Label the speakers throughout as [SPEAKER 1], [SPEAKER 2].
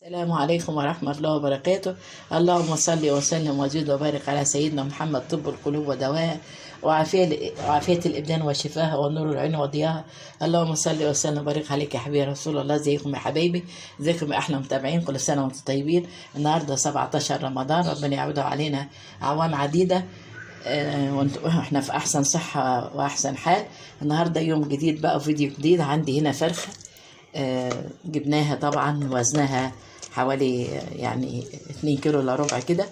[SPEAKER 1] السلام عليكم ورحمة الله وبركاته. اللهم صل وسلم وزد وبارك على سيدنا محمد، طب القلوب ودواها، وعافية الإبدان وشفاها، ونور العين وضياها. اللهم صل وسلم وبارك عليك يا حبيبي رسول الله. ازيكم يا حبايبي، ازيكم يا أحلى متابعين، كل سنة وانتم طيبين. النهاردة 17 رمضان، ربنا يعوده علينا أعوام عديدة احنا في أحسن صحة وأحسن حال. النهاردة يوم جديد بقى وفيديو جديد. عندي هنا فرخة جبناها طبعا، وزنها حوالي يعني 2 كيلو الا ربع كده.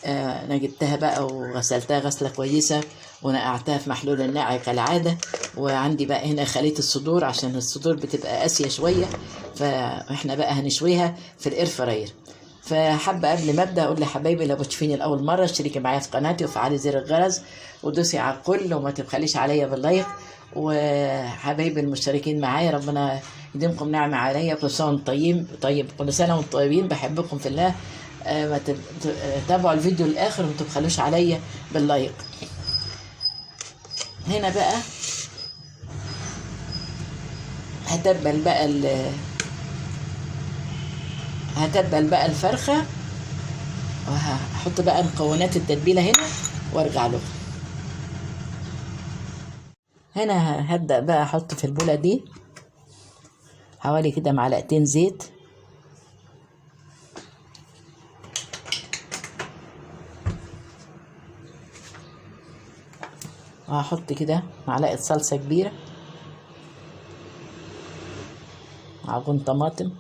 [SPEAKER 1] انا جبتها بقى وغسلتها غسله كويسة ونقعتها في محلول النقع كالعادة. وعندي بقى هنا خليه الصدور، عشان الصدور بتبقى قاسية شوية، فاحنا بقى هنشويها في ال air fryer. فحابه قبل ما ابدا اقول لحبايبي لو بتشوفيني لاول مرة اشتركي معايا في قناتي وفعلي زر الجرس ودوسي على الكل وما تبخليش عليا بال like. وحبايبي المشتركين معايا ربنا يديمكم نعمه عليا. كل سنة وانتم طيبين، طيب كل سنة وانتم طيبين، بحبكم في الله. ما تابعوا الفيديو للاخر وما تبخلوش عليا بال like. هنا بقى هتبل بقى الفرخه، وهحط بقى مكونات التتبيله هنا وارجع له. هنا هبدأ بقى احط في البولة دي حوالي كده معلقتين زيت، وهحط كده معلقة صلصة كبيرة، معجون طماطم،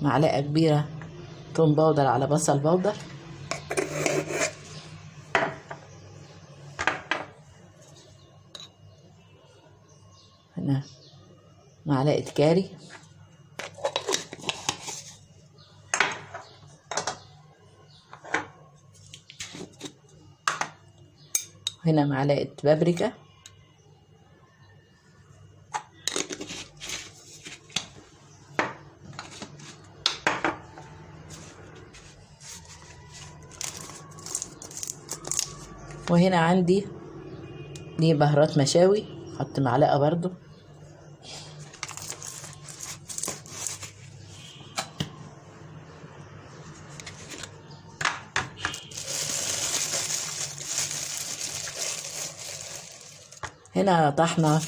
[SPEAKER 1] معلقة كبيرة توم powder على بصل powder، هنا معلقة كاري، هنا معلقة بابريكا، وهنا عندي دي بهارات مشاوي، حط معلقة برضو، هنا طحنة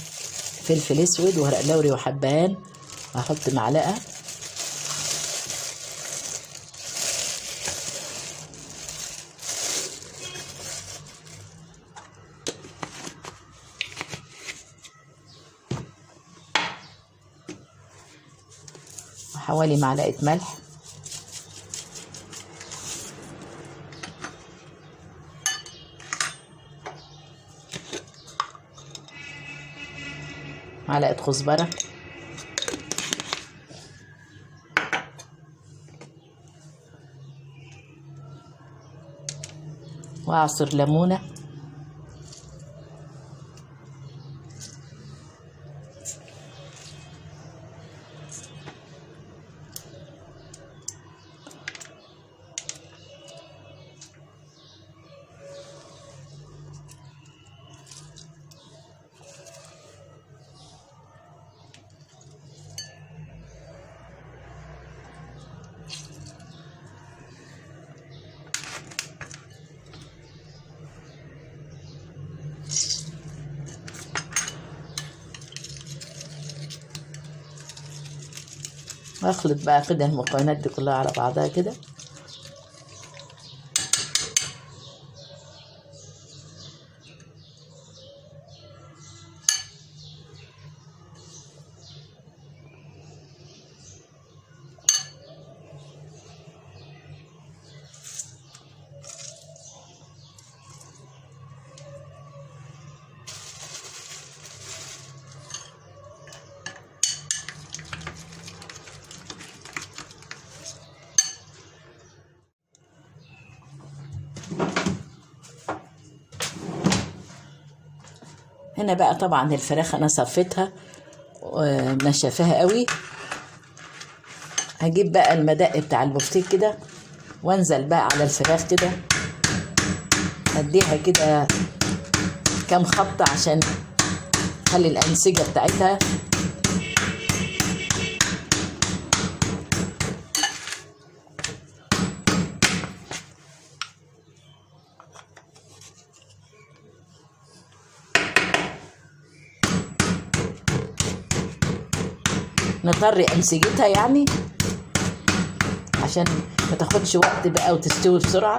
[SPEAKER 1] فلفل اسود وورق لوري وحبهان، هحط معلقة، حوالي معلقة ملح، معلقة كزبرة، وأعصر ليمونة، واخلط بقى كده المكونات دي كلها على بعضها كده. هنا بقى طبعا الفراخ انا صفيتها ونشفاها قوي. هجيب بقى المدق بتاع البفتيك كده وانزل بقى على الفراخ كده اديها كده كام خبطة عشان اخلي الانسجة بتاعتها. نطري انسجتها يعني عشان ما تاخدش وقت بقى وتستوي بسرعة.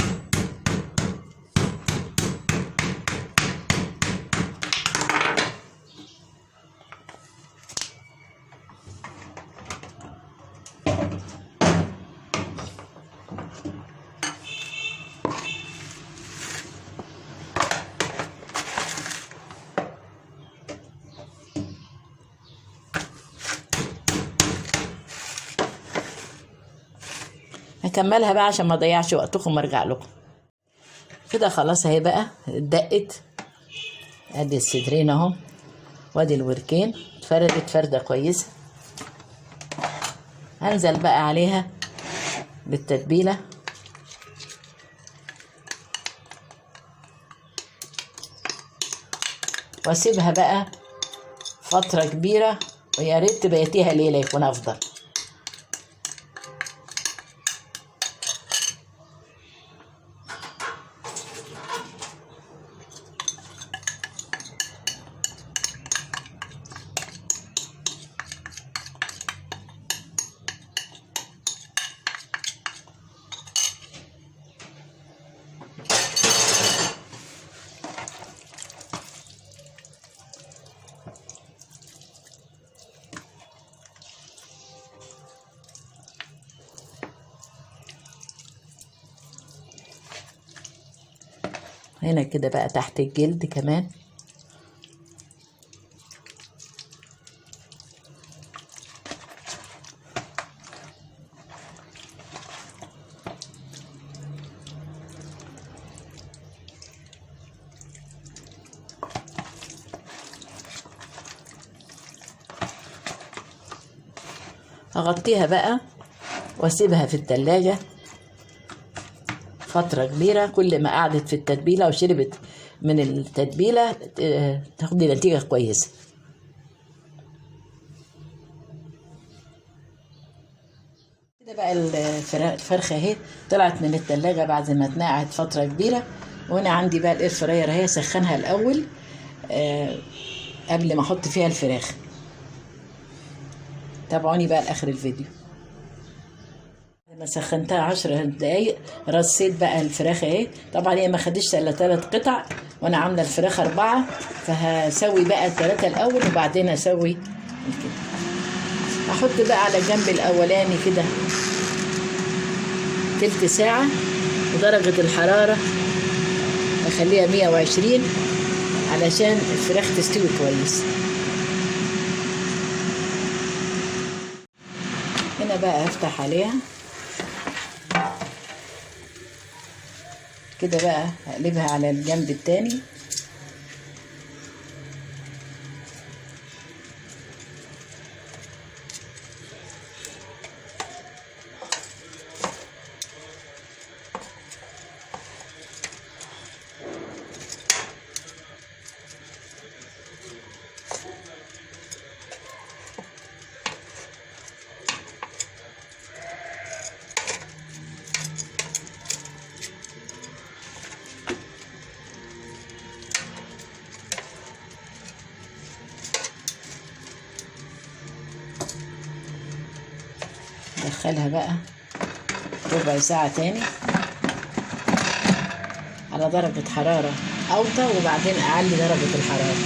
[SPEAKER 1] هكملها بقى عشان ما اضيعش وقتكم وارجع لكم. كده خلاص اهي بقى اتدقت. ادي الصدرين اهو وادي الوركين، اتفردت فرده كويسة. هنزل بقى عليها بالتتبيله. واسيبها بقى فترة كبيرة، ويا ريت تبيتيها ليلة يكون افضل. هنا كده بقى تحت الجلد كمان. هغطيها بقى واسيبها في التلاجة فترة كبيرة. كل ما قعدت في التتبيلة وشربت من التتبيلة تاخدي نتيجة كويسة. كده بقى الفرخة اهي طلعت من التلاجة بعد ما اتنقعت فترة كبيرة. وانا عندي بقى الاير فراير اهي، سخنها الاول قبل ما احط فيها الفراخ. تابعوني بقى لاخر الفيديو. لما سخنتها 10 دقايق رصيت بقى الفراخ اهي. طبعا هي ما خدتش الا 3 قطع وانا عامله الفراخ 4، فهسوي بقى ال3 الاول وبعدين اسوي كده. احط بقى على الجنب الاولاني كده تلت ساعة، ودرجة الحرارة اخليها 120 علشان الفراخ تستوي كويس. هنا بقى هفتح عليها كده بقى، هقلبها على الجنب التاني. ندخلها بقى ربع ساعة تاني على درجة حرارة أوطى، وبعدين أعلي درجة الحرارة.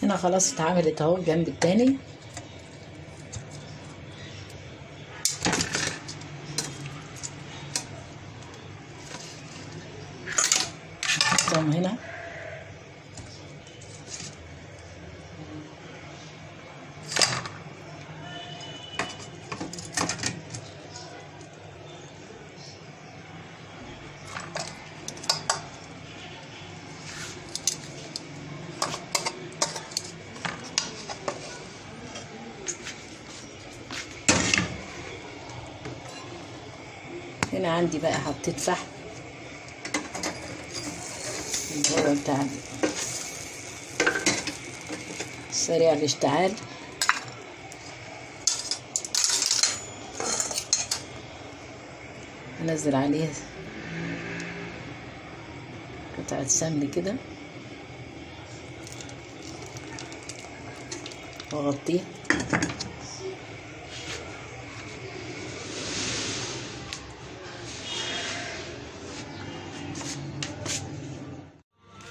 [SPEAKER 1] هنا خلاص اتعملت اهو الجنب التاني. نحطهم هنا. هنا عندي بقى حطيت فحم اللي هو بتاع سريع الاشتعال. هنزل عليه قطعة سمن كده واغطيه.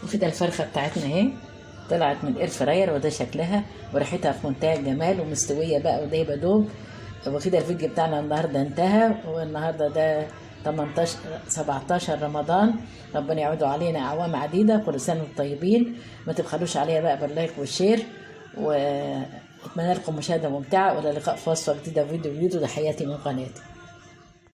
[SPEAKER 1] وكده الفرخة بتاعتنا اهي طلعت من ال air fryer، وده شكلها وريحتها في منتهى الجمال ومستوية بقى ودايبة دوب. وكده الفيديو بتاعنا النهارده انتهى، والنهارده ده 18 17 رمضان، ربنا يعوده علينا اعوام عديدة. كل سنة وانتم طيبين، ما تبخلوش عليا بقى بال like وال share، واتمنى لكم مشاهده ممتعة، والى اللقاء في وصفه جديدة وفيديو جديد. وتحياتي من قناتي.